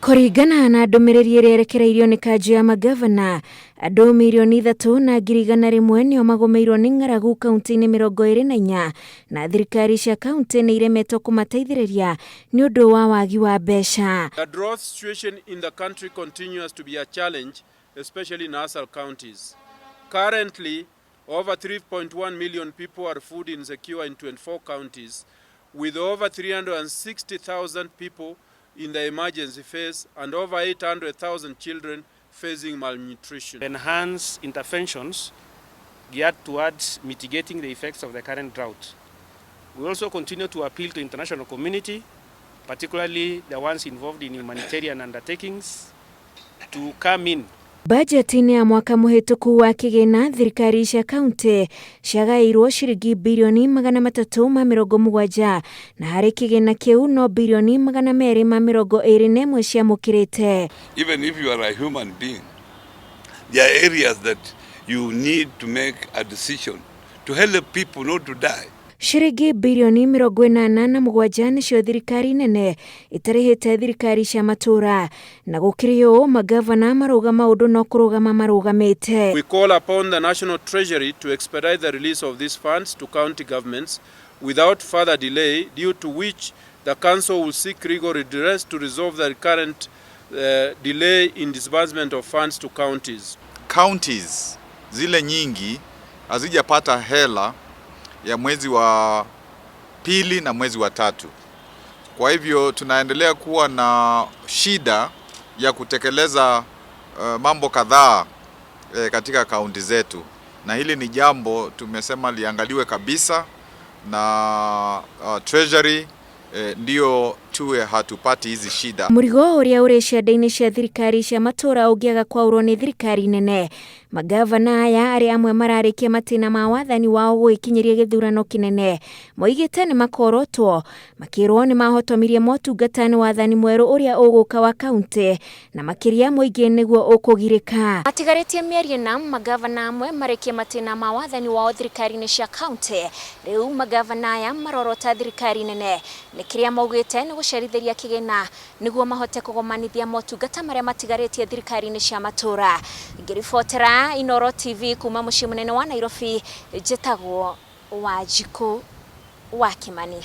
Kũringana na ndũmĩrĩri ĩrĩa ĩrekereirio nĩ kanjũ ya magavana, andũ 3,100,000 nĩo magũmĩirwo nĩ ng'aragu kaunti-inĩ 24 na thirikari cia kaunti nĩ iremetwo kũmateithĩrĩria nĩ ũndũ wa wagi wa mbeca. The drought situation in the country continues to be a challenge, especially in ASAL counties. Currently, over 3.1 million people are food insecure in 24 counties, with over 360,000 people in the emergency phase and over 800,000 children facing malnutrition. Enhance interventions geared towards mitigating the effects of the current drought. We also continue to appeal to international community, particularly the ones involved in humanitarian undertakings, to come in. Bajeti-inĩ ya mwaka mũhĩtũku wa kĩgĩna, thirikari cia kaunti ciagaĩirwo ciringi 370,000,000,000 na harĩ kĩgĩna kĩu no 221,000,000,000 ciamũkĩrĩte. Even if you are a human being, there are areas that you need to make a decision to help people not to die. Ciringi 87,000,000,000 nĩcio thirikari nene ĩtarĩhĩte thirikari cia matũra, na gũkĩrĩ ũũ magavana marauga maũndũ no kũrũgama marũgamĩte. We call upon the National Treasury to expedite the release of these funds to county governments without further delay, due to which the council will seek legal redress to resolve the current delay in disbursement of funds to counties. Counties zile nyingi hazijapata hela ya mwezi wa pili na mwezi wa tatu. Kwa hivyo tunaendelea kuwa na shida ya kutekeleza mambo kadhaa katika kaunti zetu, na hili ni jambo tumesema liangaliwe kabisa na Treasury, ndio tuwe hatupati hizi shida. Mũrigo ũrĩa ũrĩ cianda-inĩ cia thirikari cia matũra ũngĩaga kwaũrwo nĩ thirikari nene, magavana aya arĩa amwe mararĩkia matĩna ma wathani wao gũgĩkinyĩria gĩthurano kĩnene moigĩte nĩ makorotwo makĩrwo nĩ mahotomirie motungata nĩ wathani mwerũ ũrĩa ũgũka wa kaunti na makĩria mũingĩ nĩguo ũkũgirĩka. Matigarĩtie mĩeri ĩna magavana amwe marĩkie matĩna ma wathani wao thirikari-inĩ cia kaunti. Rĩu magavana aya marorota thirikari nene nĩ kĩrĩa maugĩte nĩ gũcerithĩria kĩgĩna nĩguo mahote kũgomanithia motungata marĩa matigarĩtie thirikari-inĩ cia matũra. Ngĩribotera Inooro TV kuma mũciĩ mũnene wa Nairobi, njĩtagwo Wanjikũ wa Kimani.